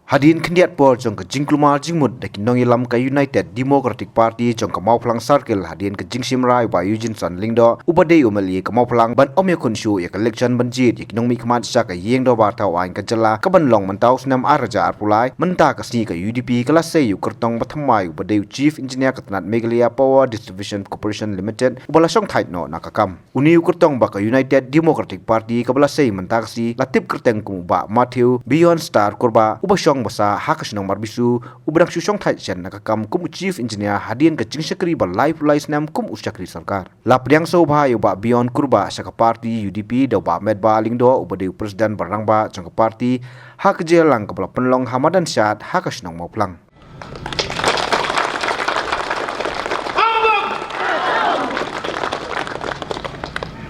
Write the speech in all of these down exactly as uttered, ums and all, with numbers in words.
Hadien khyndiat por jong ka jingkulmar jingmut da ki nongïalam ka United Democratic Party jong ka Mawphlang Circle, hadien ka jingshim rai u Bah Eugene San Lyngdoh uba dei u M L A ka Mawphlang ban ym ïakhun shuh ïa ka election ban jied ïa ki nongmihkhmat sha ka ïing dorbar thaw aiñ ka jylla kaban long mynta u snem ar hajar arphew lai, mynta ka sngi ka U D P ka la sei ïa u kyrtong ba thymmai uba dei u Chief Engineer ka tnat Meghalaya Power Distribution Corporation Limited uba la shongthait noh na ka kam. Une u kyrtong ba ka United Democratic Party kaba la sei mynta ka sngi la tip kyrteng kum u Bah Matthew Beyond Star Kurbah uba shong basa ha ka shnong Marbisu, uba dang shu shongthait shen na ka kam kum u Chief Engineer hadien ka jingshakri ba laiphew lai snem kum u shakri sorkar. La pdiang sngewbha ïa u Bah Beyond Kurbah sha ka party U D P da u Bah Metbah Lyngdoh uba dei u President ba rangbah jong ka party ha ka jingïalang kaba la pynlong ha madan Shad ha ka shnong Mawphlang.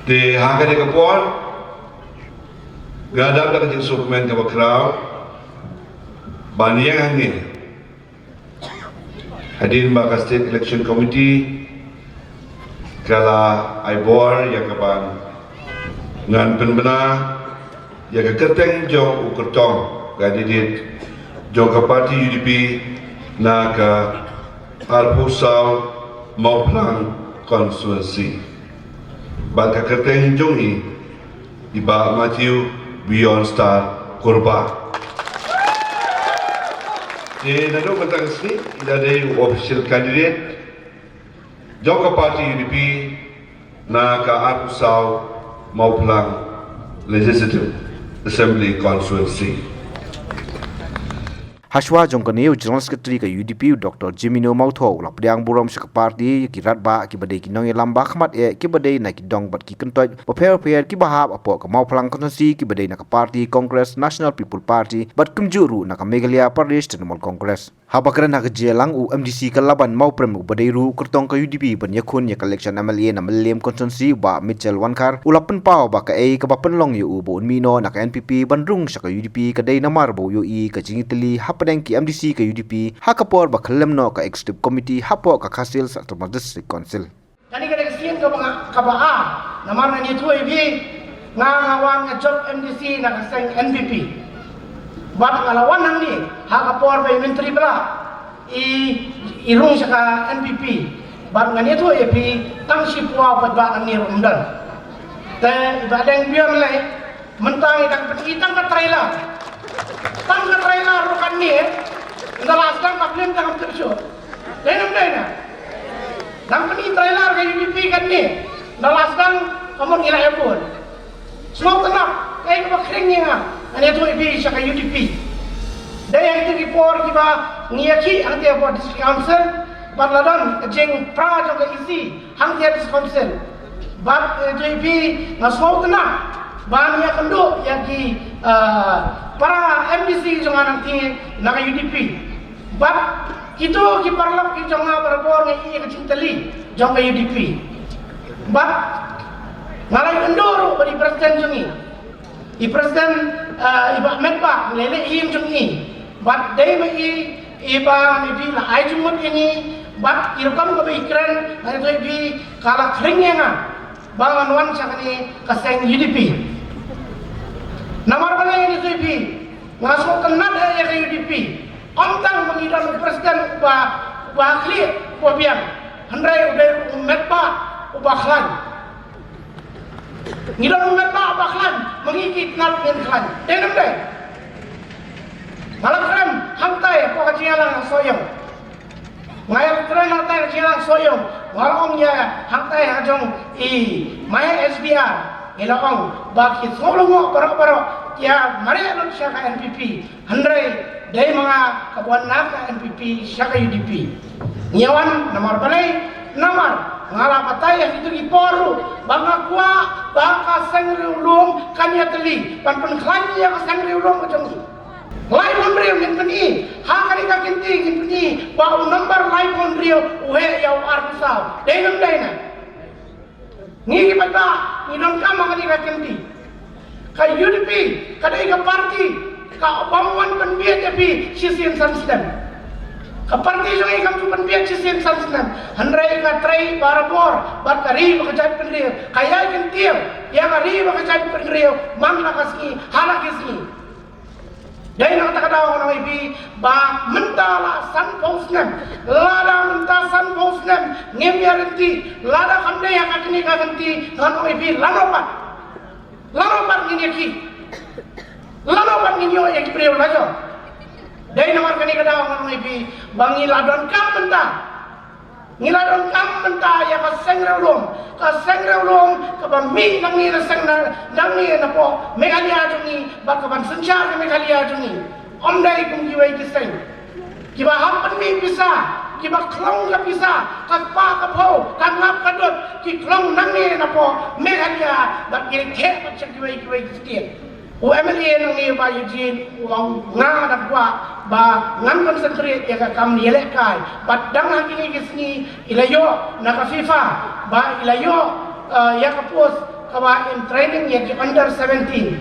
Te ha kane ka por nga dap da ka jingsngewkmen kaba khraw ban ïeng hangne hadien ba ka State Election Committee ka la ai bor ïa ka ban ngan pynbna ïa ka kyrteng jong u kyrtong candidate jong ka party U D P na ka arphew saw Mawphlang constituency. Bad ka kyrteng jong i, i Bah Matthew Beyond Star Kurbah. Te naduh mynta ka sngi i la dei u official candidate jong ka party U D P na ka arphew saw Mawphlang Legislative Assembly Constituency. Hashwa jong kane, u General Secretary ka U D P u Doctor Jemino Mawthoh u la pdiang burom sha ka party ïa ki radbah kiba dei ki nongïalam ba khmat eh kiba dei na ki dong bad ki kyntoit bapher bapher kiba hap hapoh ka Mawphlang constituency kiba dei na ka party Congress National People Party bad kumjuh ruh na ka Meghalaya Pradesh Trinamool Congress. Haba kren ha ka jingïalang, u M D C ka Laban Mawprem uba dei ruh u kyrtong ka U D P ban ïakhun ïa ka election M L A na Mylliem constituency, u Bah Mitchell Wankhar u la pynpaw ba kaei kaba pynlong ïa u ba un mih noh na ka N P P ban rung sha ka U D P ka dei namar ba u ïohi ka jingïatylli hapdeng ki M D C ka U D P ha ka por ba khyllem noh ka executive committee hapoh ka Khasi Hills Autonomous District Council. Kane ka dei ka sien kaba nga, kaba ar. Namar ngan ïathuh ïa phi, nga, nga wan nga jop M D C na ka seng N P P. Bad nga la wan hangne ha ka por ba i Myntri Blah i, i rung sha ka N P P. Bad ngan ïathuh ïa phi, tang shiphew paidbah nangne ruh ym don. Te i Bah Deng Beyond lei, mynta ngi dang pynïaid tang ka trailer. Tang ka trailer ruh katne, ynda la sdang ka film tang kam tip shuh. Dei ne ym dei ne? Dang pynïaid trailer ka U D P katne, ynda la sdang ka mut ngi la ïa bun. Sngewtynnat, kaei kaba khring ïa nga, ngan ïathuh ïa phi sha ka U D P. Dei ha kito ki por kiba ngi ïakhih hangtei hapoh District Council, bad la don ka jingpra jong ka E C hangtei ha District Council. Bad, eh, to ïa phi, nga sngewtynnat ban ïakynduh ïa ki, eh, para M D C jong nga nangtei na ka U D P. Bad kito ki paralok ki jong nga barabor nga ïohi ïa ka jingtylli jong ka U D P. Bad nga la ïakynduh ruh bad i president jong ngi. I president, eh, i Bah Metbah, ngi la leh ïing jong ngi. Bad dei ma i, i Bah Metbah la ai jingmut ïa ngi. Bad i rukom kaba i kren, nga ïathuh ïa phi, ka la khring ïa nga ba ngan wan sha kane ka seng U D P. Namar balei nga ïathuh ïa phi, nga sngewtynnat ïa ka U D P. Ym tang ba ngi don u president uba, uba khlieh, uba biang. Hynrei u dei u Metbah uba khlaiñ. Ngi don u Metbah uba khlaiñ, ma ngi ki tnat ngin khlaiñ. Dei ne ym dei? Nga la kren hangtai hapoh ka jingïalang ha Sohiong. Nga ïa kren hangtai ha ka jingïalang Sohiong. Nga la ong ïa hangtai ha jong i Mahe S D R. Ngi la ong ba ki sngewlyngngoh baroh baroh ki ïa mareh lut sha ka N P P. Hynrei dei ma nga kaba wan na ka N P P sha ka U D P. Ngi ïa wan namar balei? Namar nga la batai ha kito ki por ruh ba nga kwah ba ka seng riewlum kan ïatylli ban pynkhlaiñ ïa ka seng riewlum ka jong ngi. Laiphew hynriew ngin pyni ha kane ka kynti, ngin pyni ba u nombar laiphew hynriew u heh ïa u arphew saw. Dei ne ym dei ne? Ngi ki paidbah ngi donkam ha kane ka kynti. Ka U D P ka dei ka party kaba ym wan pynbiej ïa phi shisien san snem. Ka party jong ngi kam ju pynbiej shisien san snem. Hynrei ka trei barabor bad ka ri bad ka jaitbynriew. Ka ïai kyntiew ïa ka ri bad ka jaitbynriew man la ka sngi ha la ki sngi. Dei na kata ka daw ngan ong ïa phi ba mynta la sanphew snem, lada mynta sanphew snem ngim ïa lynti, lada kam dei ha kane ka lynti, ngan ong ïa phi lano pat, lano pat ngin ïa ki, lano pat ngin ïoh ïa ki briew la jong. Dei namar kane ka daw ngan ong ïa phi ba ngi la donkam mynta, ngi la donkam mynta ïa ka seng riewlum, ka seng riewlum kaba mih nangne na seng na, nangne na poh Meghalaya jong ngi, bad kaban synshar ka Meghalaya jong ngi. Ym dei kum kiwei ki seng kiba hap pynmih pisa, kiba khlong ka pisa, ka spah ka phew, ka ngap ka dud, ki khlong nangne na poh Meghalaya, bad ki theh bad sha kiwei kiwei ki state. U M L A nangne, Bah Eugene, u ong nga da kwah ba ngan concentrate ïa ka kam ïalehkai. Bad dang ha kine ki sngi i la ïoh na ka FIFA ba i la ïoh, eh, ïa ka post kaba in training ïa ki under seventeen.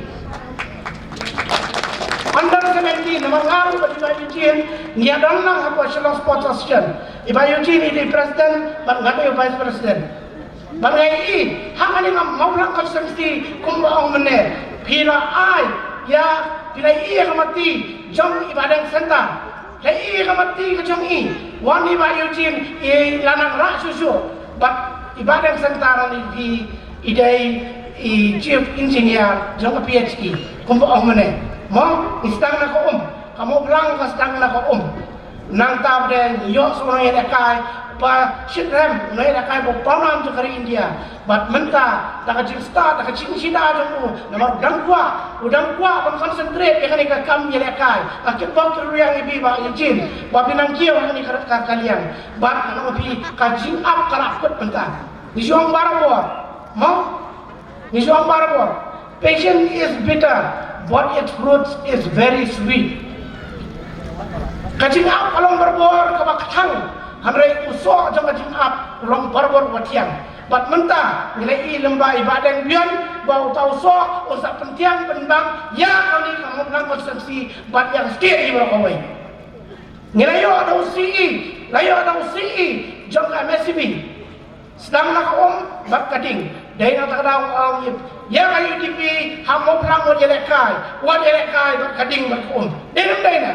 Under seventeen, namar nga ruh bad i Bah Eugene ngi ïa don lang hapoh Shillong Sports Association. I Bah Eugene i dei president bad nga dei vice president. Bad nga ïohi ha kane ka Mawphlang constituency kumba ong mynne, phi la ai ïa, phi la ïohi ïa ka mati jong i Bahdeng Center. La ïohi ïa ka mati ka jong i. Wan i Bah Eugene i la nang rah shuh shuh. Bad i Bahdeng Center ni i, i dei i chief engineer jong ka P H E. Kumba ong mynne, mo, i sdang na ka um. Ka Mawphlang ka sdang na ka um. Nangta ba dei ngi ïoh sa u nongïalehkai ba shitrhem, u nongïalehkai ba pawnam jong ka ri India. Bad mynta da ka jingstad, da ka jingshida jong u, namar u dang kwah, u dang kwah ban concentrate ïa kane ka kam ïalehkai. Nga kitbok kitrwiang ïa phi Bah Eugene ba phi nang kiew ïa kane ka, ka, ka liang. Bad nga ong ïa phi ka jingap ka la kut mynta. Ngi shu ong barabor, mo? Ngi shu ong barabor, patience is bitter, but its fruit is very sweet. Ka jingap ka long barabor kaba kthang, hynrei u soh jong ka jingap u long barabor uba thiang. Bad mynta ngi la ïohi lem bad i Bahdeng Beyond ba uta u soh un sa pynthiang pynbang ïa kane ka Mawphlang constituency bad ïa ka state hi baroh kawei. Ngi la ïoh da u C E, la ïoh da u C E jong ka M S C B. Sdang na ka um bad ka ding. Dei na kata ka daw nga ong ïa ka U D P ha Mawphlang, wat ïalehkai, wat ïalehkai bad ka ding bad ka um. Dei ne ym dei ne?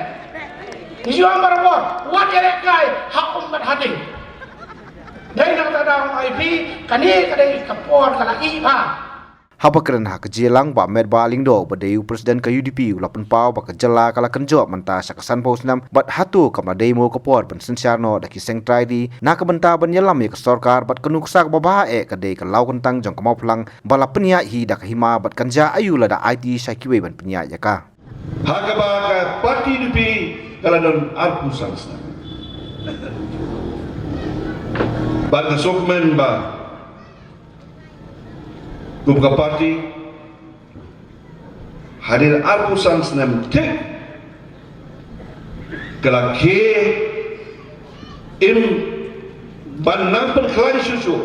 Ngi shu ong barabor, wat ïalehkai ha um bad ha ding. Dei na kata ka daw nga ong ïa phi, kane ka dei ka por ka la ih bha. Haba kren ha ka jingïalang, Bah Metbah Lyngdoh uba dei u president ka U D P u la pynpaw ba ka jylla ka la kynjoh mynta sha ka sanphew snem bad hato kam la dei mo ka por ban synshar noh da ki seng trai ri na ka bynta ban ïalam ïa ka sorkar, bad ka nuksa kaba bha eh ka dei ka law kyntang jong ka Mawphlang ba la pynïaid hi da ka hima, bad kan jia aïu lada aiti sha kiwei ban pynïaid ïa ka. Ha kaba ka party U D P ka la don arphew san snem. Bad ka sngewkmen ba kum ka party, hadien arphew san snem thik, ka la khie im ban nang pynkhlaiñ shuh shuh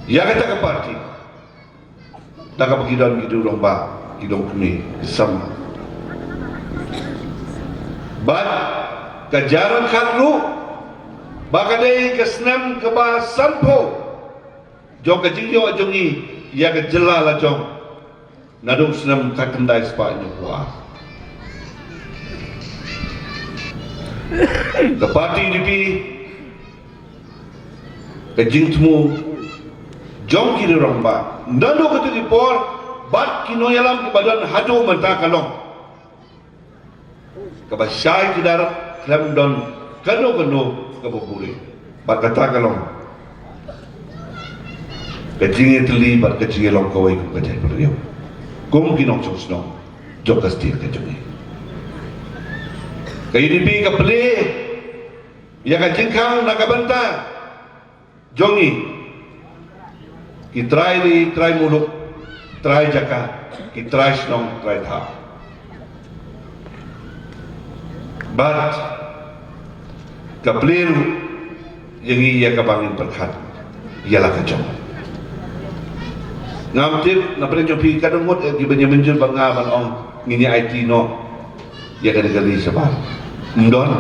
ïa kata ka party. Da kaba ki don ki dewrangbah, ki dewkmie, ki samla. Bad ka jia ryngkat ruh ba ka dei ka snem kaba sanphew jong ka jingïoh jong ngi ïa ka jylla la jong naduh snem khatkhyndai spah hynñiewphew ar. Ka party U D P, ka jingthmu jong ki dewrangbah naduh kata ki por bad ki nongïalam kiba don haduh mynta ka long kaba shai kdar, khlem don kano kano kaba buhrieh. Bad kata ka long ka jingïatylli bad ka jingïalong kawei kum ka jaitbynriew, kum ki nongshong shnong jong ka state ka jong ngi. Ka U D P ka plie ïa ka jingkhang na ka bynta jong ngi, ki trai ri, trai muluk, trai jaka, ki trai shnong, trai thaw. Bad ka plie ruh ïa ngi ïa kaba ngin pyrkhat ïa la ka jong. Ngam tip na pdeng jong phi ka don ngut, eh, kiba ïa mynjur ba nga ban ong ngin ïa aiti noh ïa kane ka ri shabar. Ym don.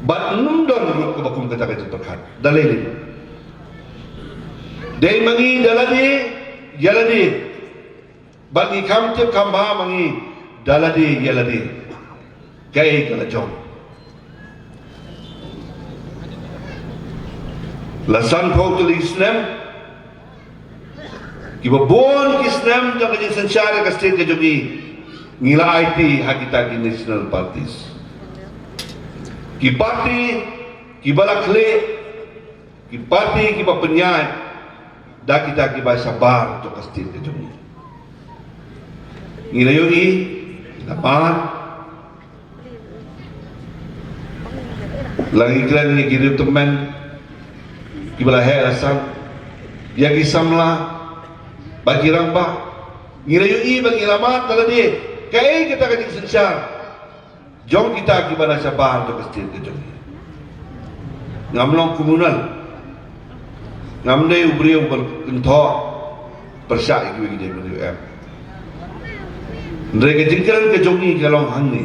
Bad ym don ruh kaba kum kata ka jingpyrkhat. Da lei lei. Dei ma ngi da lade ïa lade. Bad ngi kham tip kham bha ma ngi da lade ïa lade kaei ka la jong. La sanphew tylli snem, kiba bun ki snem jong ka jingsynshar ïa ka state ka jong ngi, ngi la aiti ha kita ki national parties. Ki party kiba la khlieh, ki party kiba pynïaid da kita kiba shabar jong ka state ka jong ngi. Ngi la ïohi, la ban, la ngi kren ïa ki riew tymmen kiba la heh la san, ïa ki samla bad ki rangbah. Ngi la ïohi bad ngi la mad da lade kaei kata ka jingsynshar jong kita kiba na shabar jong ka state ka jong ngi. Ngam long communal, ngam dei u briew ban kynthoh pyrshah ïa kiwei ki jait bynriew, em. Hynrei ka jingkren ka jong ngi ka long hangne.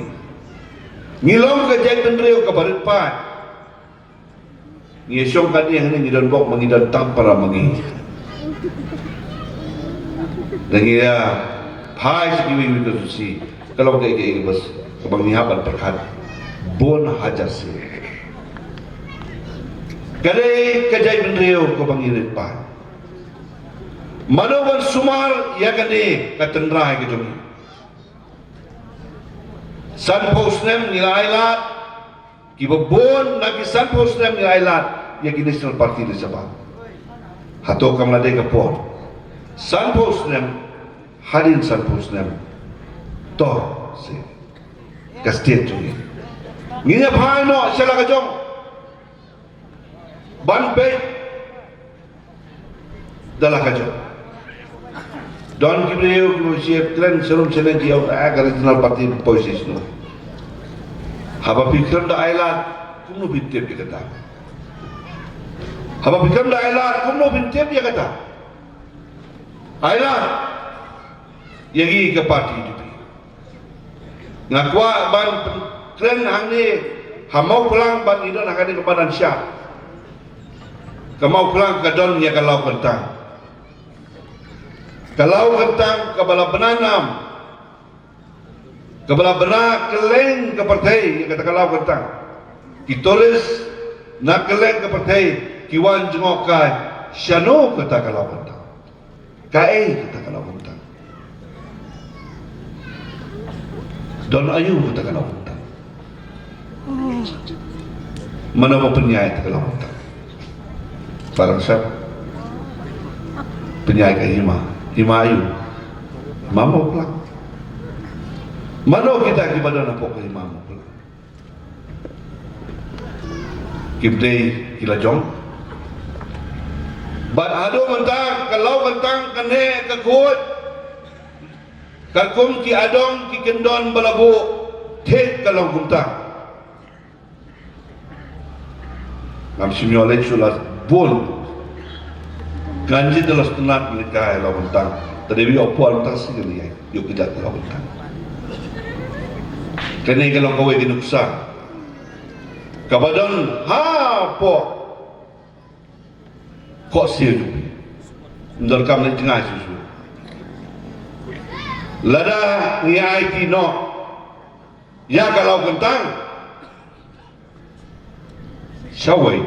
Ngi long ka jait bynriew kaba rit paid. Ngi shong kane hangne ngi don bok ma ngi don tang para ma ngi. Da ngi ïa phai sha kiwei kiwei ki constituency, ka long kaei kaei kaba ngi hap ban pyrkhat bun hajar sien. Ka dei ka jait bynriew kaba ngi rit paid. Mano ban sumar ïa kane ka tynrai ka jong ngi. Sanphew snem ngi la ailad, kiba bun na ki sanphew snem ngi la ailad ïa ki national party na shabar. Hato kam la dei ka por? Sanphew snem, hadien sanphew snem, to seh ka state jong ngi. Ngin ïa phai noh sha la ka jong ban peit da la ka jong. Don ki briew kiba shu kren sharum shaneng ki ong, ah, ka regional party poi shisha shuh. Haba phi kren da ailad, kumno phin tip ïa kata? Haba phi kren da ailad, kumno phin tip ïa kata? Ailad ïa ngi ka party UDP. Nga kwah ban kren hangne ha Mawphlang bad ngi don ha kane ka madan shad. Ka Mawphlang ka don ïa ka Lawkyntang. Ka Lawkyntang kaba la bna nam, kaba la bna kylleng ka pyrthei ïa kata ka Lawkyntang. Ki tourist na kylleng ka pyrthei ki wan jngohkai shano kata ka Lawkyntang. Kaei kata ka Lawkyntang? Don aïu kata ka Lawkyntang? Mano ba pynïaid kata ka Lawkyntang? Barang sap pynïaid ka hima. Hima aïu? Hima Mawphlang. Mano kita kiba don hapoh ka hima Mawphlang? Kim dei ki la jong. Bad haduh mynta ka Lawkyntang kane ka khuid, katkum ki adong ki kyndon ba la buh, thik ka long kumta. Ngam shym ïoh leit shuh la bun. Ngan jied da la sngewtynnat mynta ka Lawkyntang. Te dei ïoh por mynta shi ngan ïoh kjat ka Lawkyntang. Kane ka long kawei ka nuksa kaba don hapoh Khohsiew jong phi. Ym donkam leit jngai shuh shuh. Lada ngi aiti noh ïa ka Lawkyntang shawei,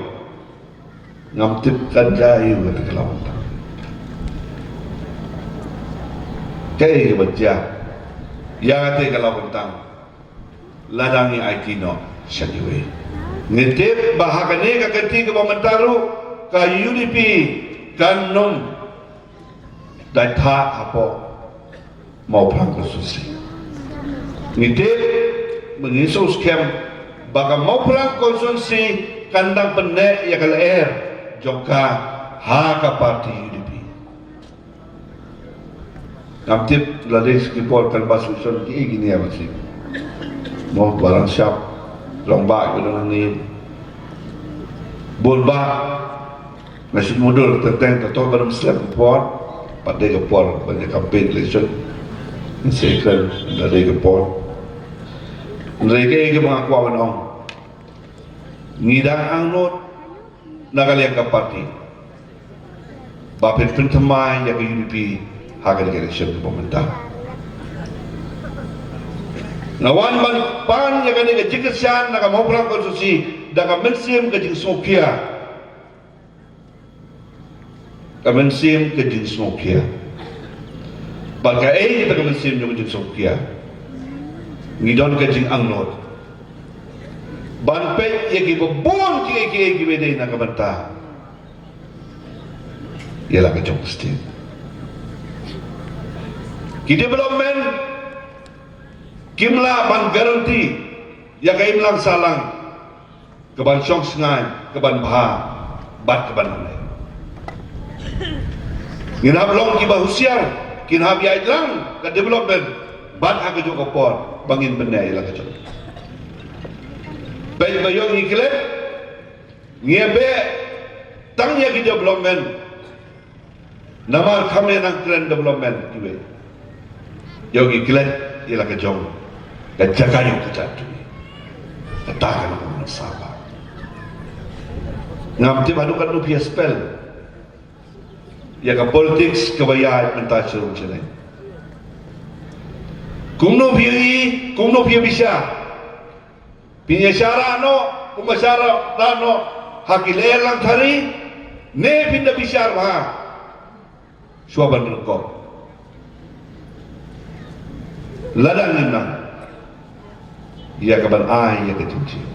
ngam tip kan jia aïu kata ka Lawkyntang. Kaei kaba jia ïa kata ka Lawkyntang lada ngi aiti noh sha kiwei? Ngi tip ba ha kane ka kynti kaba mynta ruh ka UDP kan ym dait thah hapoh Mawphlang constituency. Ngi tip, ngi sngewskhem ba ka Mawphlang constituency kan dang pynneh ïa ka lyer jong ka ha ka party UDP. Ngam tip lada dei shi ki por kan ba solution kiei kine ba sih. Mo, ba dang shap, long ba ki dang ngi bun ba nga shu mutdur teng teng, to ba dang slem ka por, pat dei ka por ban ïa campaign election. Ngi shu kren da dei ka por. Hynrei kaei kaba nga kwah ban ong, ngi dang angnud na ka liang ka party ba phin pynthymmai ïa ka UDP ha kane ka election kaba mynta. Nga wan ban pan ïa kane ka jingkyrshan na ka Mawphlang constituency da ka mynsiem ka jingsngewkhia. Ka mynsiem ka jingsngewkhia. Bad kaei kata ka mynsiem jong ka jingsngewkhia? Ngi don ka jingangnud ban peit ïa kiba bun kiei kiei kiba dei na ka bynta ïa la ka jong ka state. Ki development kim lah ban guarantee ïa ka imlang sahlang kaban shong shngaiñ, kaban bha bad kaban nang. Ngin hap long kiba husiar, kin hap ïaid lang ka development bad ha kajuh ka por ba ngin bynne ïa la ka jong. Peit ba ïoh ngi klet, ngi beh tang ïa ki development. Namar kam ïa nang kren development kiwei. Ïoh ngi klet ïa la ka jong ka jaka ïoh ka jaka. Kata ka nang saba. Ngam tip haduh katno phi ïa spell ïa ka politics kaba ïaid mynta sha rum sha neng. Kumno phi ïohi, kumno phi ïa bishar. Phin ïa shara noh, kumba shara noh ha ki lyer lang thari, ne phin da bishar bha shuwa ban ryngkop. Lada ngim nang ïa kaban ai ïa ka jingjia.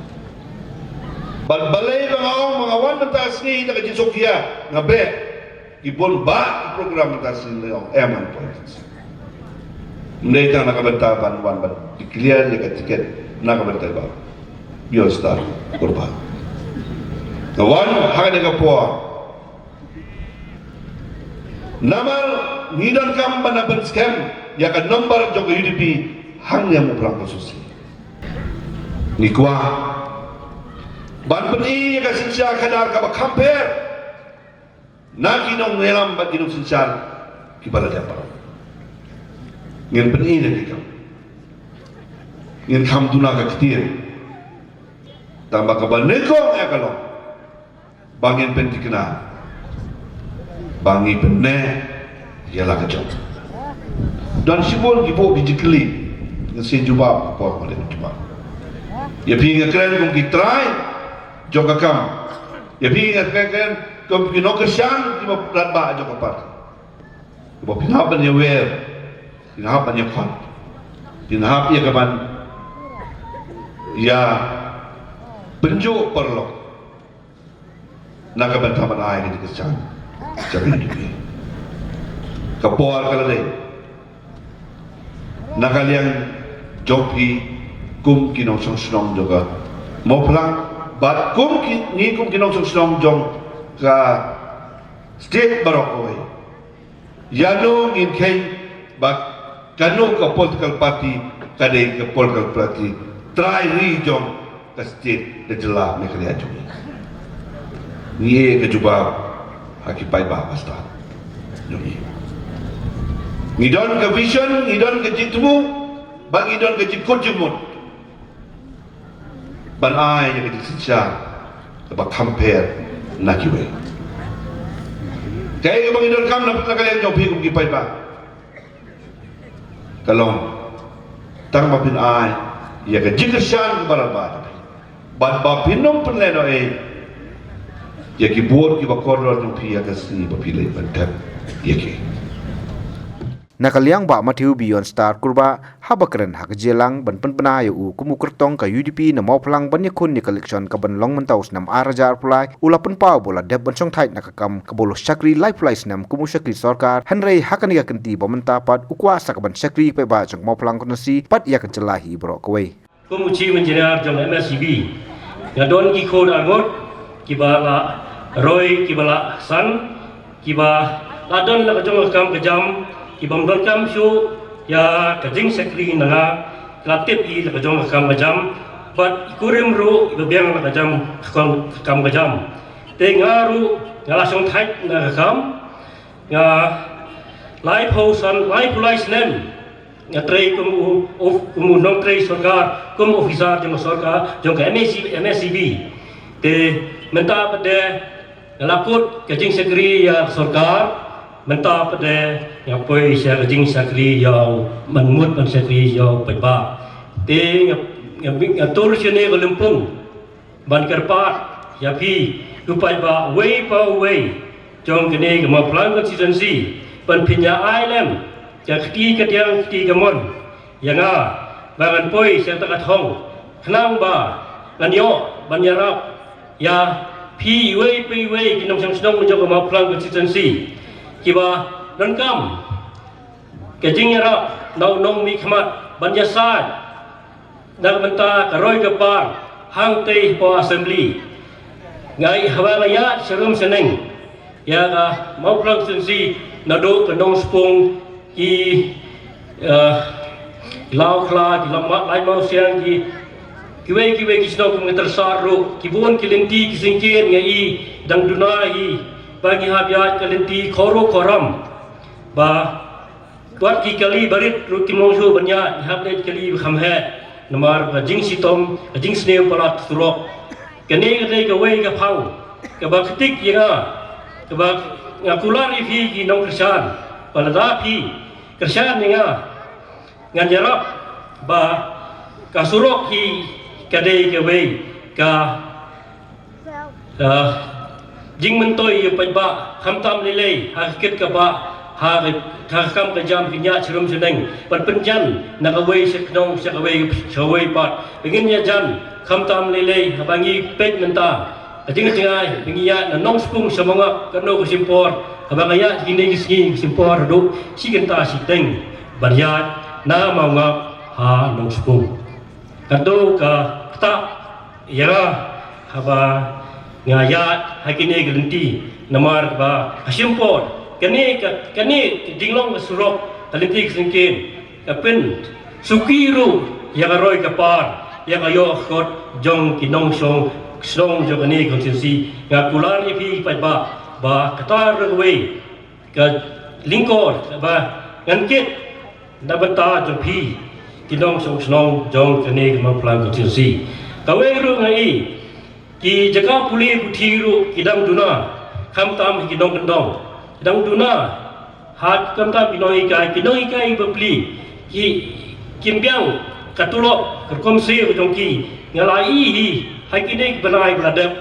Bad balei ba nga ong ba nga wan mynta sngi da ka jingsngewkhia, nga beh ki bun bah ki program mynta sngi, nga ong em, wan politics. Ym dei tang na ka bynta ban wan ban declare ïa ka tiket na ka bynta ba Bjorn Star Kurbah. Nga wan ha kane ka por namar ngi donkam ban da pynskhem ïa ka nombar jong ka U D P hangne ha Mawphlang constituency. Ngi kwah ban pyni ïa ka synshar khadar kaba kham pher na ki nongïalam bad ki nongsynshar kiba la dep baroh. Ngin pyni na ki kam. Ngin kham duna ka ktien. Tang ba kaba nyngkong ïa ka long ba ngin pynthikna ba ngi pynne ïa la ka jong. Don shibun ki buh ki jingkylli, ngin sa jubab ka por ba dei jubab. Ïa phi nga kren kum ki trai jong ka kam. Ïa phi nga kren kum ki nongkyrshan kiba rangbah jong ka party. Ba phin hap ban ïa wer, phin hap ban ïa khot, phin hap ïa kaban ïa pynjuh paralok. Na ka bynta ban ai ka jingkyrshan jong ka U D P. Ka por ka la dei. Na ka liang jong phi kum ki nongshong shnong jong ka Mawphlang bad kum ki, ngi kum ki nongshong shnong jong ka state baroh kawei. Ïano ngin kheiñ ba kano ka political party ka dei ka political party trai ri jong ka state, ka jylla Meghalaya jong ngi. Ngi ïoh ka jubab ha ki paidbah ba stad jong ngi. Ngi don ka vision, ngi don ka jingthmu, ba ngi don ka jingkut jingmut ban ai ïa ka jingsynshar kaba kham pher na kiwei. Kaei kaba ngi donkam na ka liang jong phi kum ki paidbah ka long tang ba phin ai ïa ka jingkyrshan kaba rangbah jong phi bad ba phin ym pynlehnohei ïa ki vote kiba kordor jong phi ha ka sngi ba phi leit ban thep ïa ki. Na ka liang Bah Mathew Bjorn Star Kurbah haba kren ha ka jingïalang ban pynbna ïa u kum u kyrtong ka U D P na Mawphlang ban ïakhun ïa ka election kaban long mynta u snem ar hajar arphew lai, u la pynpaw ba u la dep ban shongthait na ka kam kaba u la shakri laiphew lai snem kum u shakri sorkar, hynrei ha kane ka kynti ba mynta pat u kwah sa kaban shakri ïa ki paidbah jong ka Mawphlang constituency bad ïa ka jylla hi baroh kawei. Kum u Chief Engineer jong M S E B, nga don ki khun arngut kiba la roi, kiba la san, kiba la don la ka jong ka kam ka jam, kiba ym donkam shuh ïa ka jingshakri na nga, ki la tip ïa la ka jong ka kam ka jam, bad i kurim ruh iba biang la ka jam, ka kam ka jam. Te nga ruh nga la shongthait na ka kam, nga laiphew san, laiphew lai snem nga trei kum u, u, kum u nongtrei sorkar, kum u officer jong ka sorkar, jong ka M S E B, M S E B. Te mynta pat de nga la kut ka jingshakri ïa ka sorkar, Mynta pat de nga poi sha ka jingshakri ïa u, mynmut ban shakri ïa u paidbah. Te nga, nga, nga tur shane ka lympung ban kyrpad ïa phi u paidbah uwei pa uwei jong kane ka Mawphlang constituency, ban pynïaid lem ka kti ka diang kti ka mon ïa nga ba ngan poi sha kata ka thong, khnang ba ngan ïoh ban ïarap ïa phi iwei pa iwei ki nongshong shnong jong ka Mawphlang constituency kiba donkam ka jingïarap na u nongmihkhmat ban ïasaid na ka bynta ka roi ka par hangtei hapoh Assembly. Nga ïa haba nga ïaid sharum shaneng ïa ka Mawphlang constituency, naduh ka Nongspung, ki, eh, Lawkhla, ki Lamma, Laitmawsiang, ki kiwei kiwei ki shnong kum ka Tyrsad ruh, ki bun ki lynti ki syngkien nga i dang duna hi ba ngi hap ïaid ka lynti khoro khoram ba wat ki kali barit ruh kim long shuh ban ïaid, ngi hap leit kali ba kham heh namar ka jingshitom, ka jingsniew palat surok. Kane ka dei kawei ka phang kaba ktik ïa nga, kaba nga kular ïa phi ki nongkyrshan ba lada phi kyrshan ïa nga, ngan ïarap ba ka surok hi ka dei kawei ka, ah, jingmyntoi ïa u paidbah, khamtam lei lei ha ka kit ka bah, ha ka, ha ka kam ka jam, kin ïaid sharum shaneng ban pynjan na kawei sha ka nong sha kawei sha kawei pat. Ba ngin ïajan khamtam lei lei haba ngi peit mynta ka jingjngai ba ngi ïaid na Nongspung sha Mawngap, katno ka shim por, haba nga ïaid kine ki sngi ka shim por haduh shi kynta shiteng ban ïaid na Mawngap ha Nongspung. Katno ka ktah ïa nga haba nga ïaid ha kine ki lynti, namar ba ka shim por, kane ka, kane ka jinglong ka surok, ka lynti ka syngkien, ka pynsuki ruh ïa ka roi ka par, ïa ka ïoh khot jong ki nongshong shnong jong kane ka constituency. Nga kular ïa phi paidbah ba kata ruh kawei ka lyngkor ba ngan kit na bynta jong phi ki nongshong shnong jong kane ka Mawphlang constituency. Kawei ruh nga i ki jaka pule puthi ruh ki dang duna, khamtam ki nongkyndong ki dang duna, ha khamtam ki nonghikai, ki nonghikai bapli ki, kim biang ka tulop ka rukom siew jong ki. Nga la i hi ha kine ki bnai ba la dep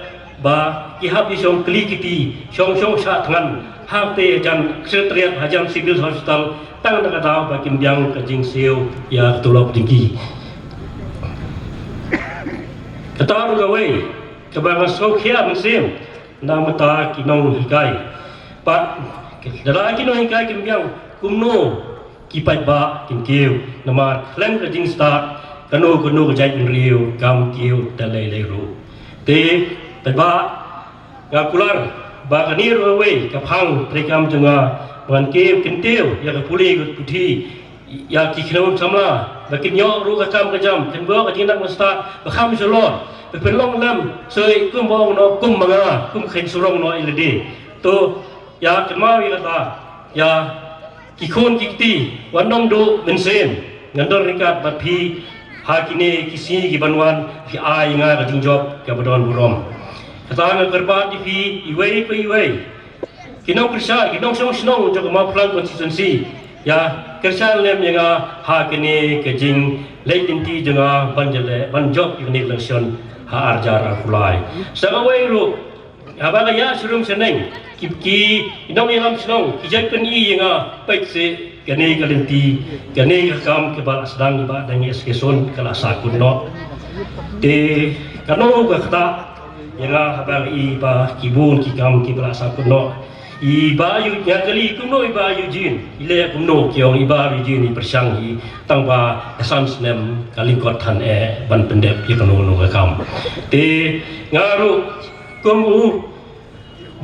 ba ki hap ïa shong kli kti, shong shong shah thngan hangtei hajan Secretariat, hajan Civil Hospital, tang da ka daw ba kim biang ka jingsiew ïa ka tulop jong ki. Kata ruh kawei kaba nga sngewkhia mynsiem na bynta ki nonghikai. Pat lada ki nonghikai kim biang, kumno ki paidbah kin kiew, namar khlem ka jingstad kano kano ka jaitbynriew kam kiew da lei lei ruh. Te paidbah, nga kular ba kane ruh kawei ka phang treikam jong nga, ban kiew kyntiew ïa ka pule ka puthi ïa ki khyndew samla ba kin ïoh ruh ka kam ka jam, kin ïoh ka jingnang jingstad ba kham shalor, ba pynlong lem soi kum ba ong noh, kum ba nga, kum kheiñ surok noh ïa lade. To ïa kynmaw ïa kata, ïa ki khun ki kti, wat nym duh mynsiem. Ngan don ryngkat bad phi ha kine ki sngi ki ban wan, phi ai ïa nga ka jingjop kaba don burom. Kata nga kyrpad ïa phi iwei pa iwei, ki nongkyrshan, ki nongshong shnong jong ka Mawphlang constituency, ïa kyrshan lem ïa nga ha kane ka jingleit lynti jong nga ban jleh ban jop ïa kane ka election ha ar hajar arphew lai. Sa kawei ruh, haba nga ïaid sharum shaneng, ki, ki nongïalam shnong ki jait pyni ïa nga, peit seh kane ka lynti, kane ka kam kaba la sdang ïa i Bah Deng S K Sun ka la sahkut noh. Te kano ka ktah ïa nga haba nga i ba ki bun ki kam kiba la sahkut noh. I Bah Yu, nga kylli kumno i Bah Eugene, i leh kumno, ki ong i Bah Eugene i pyrshang hi tang ba san snem ka lyngkot than eh ban pyndep ïa kano kano ka kam. Te nga ruh kum u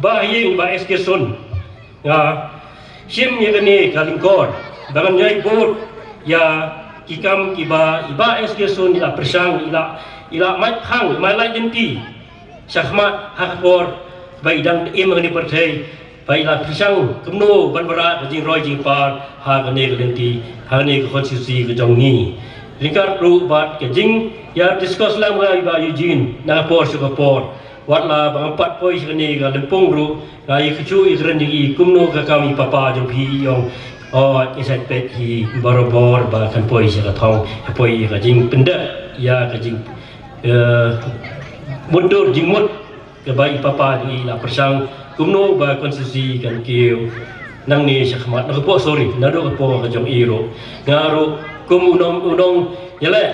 Bah Ïing, Bah S K Sun, nga shim ïa kane ka lyngkor ba ngan ïai bud ïa ki kam kiba i Bah S K Sun i la pyrshang, i la, i la mait phang, i la lait lynti shakhmat ha ka por ba i dang im ha kane ka pyrthei, ba i la pyrshang kumno ban wanrah ka jingroi jingpar ha kane ka lynti, ha kane ka constituency ka jong ngi. Ryngkat ruh bad ka jingïa discuss lang bad i Bah Eugene na ka por sha ka por. Wat la ba ngam pat poi sha kane ka lympung ruh, nga ïa kyrkhu ïa kren ïa i kumno ka kam i papa jong phi i ong. O, i sait pet hi barabor ba kan poi sha ka thong, ka poi ïa ka jingpyndep, ïa ka jing, eh, mutdur jingmut kaba i papa jong i la pyrshang kumno ba constituency kan kiew. Nangne sha khmat, na ka por, sorry, naduh ka por ka jong i ruh. Nga ruh kum u nong, u nong ïaleh,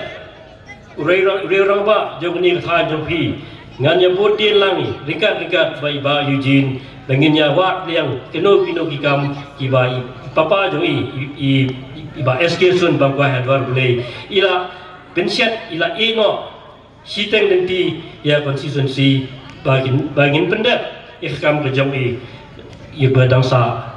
u rei rang, u rei rangbah jong kane ka thaiñ jong phi. Ngan ïa bud dien lang i ryngkat ryngkat bad i Bah Eugene ba ngin ïa wad liang kino kino ki kam kiba i papa jong i, i, i, i Bah S K Sun Bangkwai ha Dwar Blei i la pynshet, i la ïeh noh shiteng lynti ïa constituency ba ngin, ba ngin pyndep ïa ka kam ka jong i, ïa ba dang sah.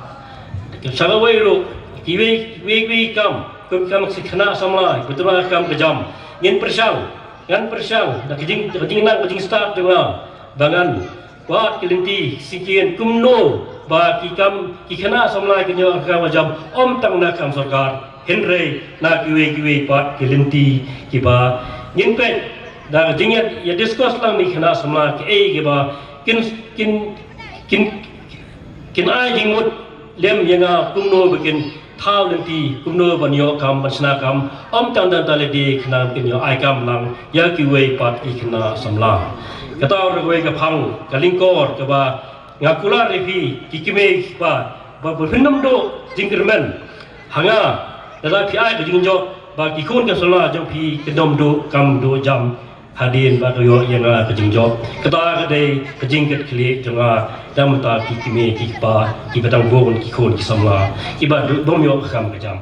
Sa kawei ruh, kiwei, kiwei, kiwei kam, kum kam ki khynnah samla, ba tynrai kam ka jam. Ngin pyrshang, ngan pyrshang da ka jing, da ka jingnang, ka jingstad jong nga ba ngan wad ki lynti shisien kumno ba ki kam, ki khynnah samla kin ïoh ka kam ka jam, ym tang na kam sorkar, hynrei na kiwei kiwei pat ki lynti kiba ngin peit da ka jingïa, ïa discuss lang ni khynnah samla kiei kiba kin, kin, kin, kin ai jingmut lem ïa nga kumno ba kin thaw lynti, kumno ban ïoh kam, ban shna kam, ym tang da ka lade khynnah, kin ïoh ai kam lang ïa kiwei pat ki khynnah samla. Kata ruh kawei ka phang ka lyngkor kaba nga kular ïa phi ki kmie ki kpa ba, ba phin ym duh jingkyrmen ha nga, lada phi ai ka jingjop ba ki khun ki samla jong phi kin ym duh kam duh jam hadien ba ka ïoh ïa nga ka jingjop. Kata ka dei ka jingkitkhlieh jong nga da mynta ki kmie ki kpa kiba dang bun ki khun ki samla kiba duh bym ïoh ka kam ka jam.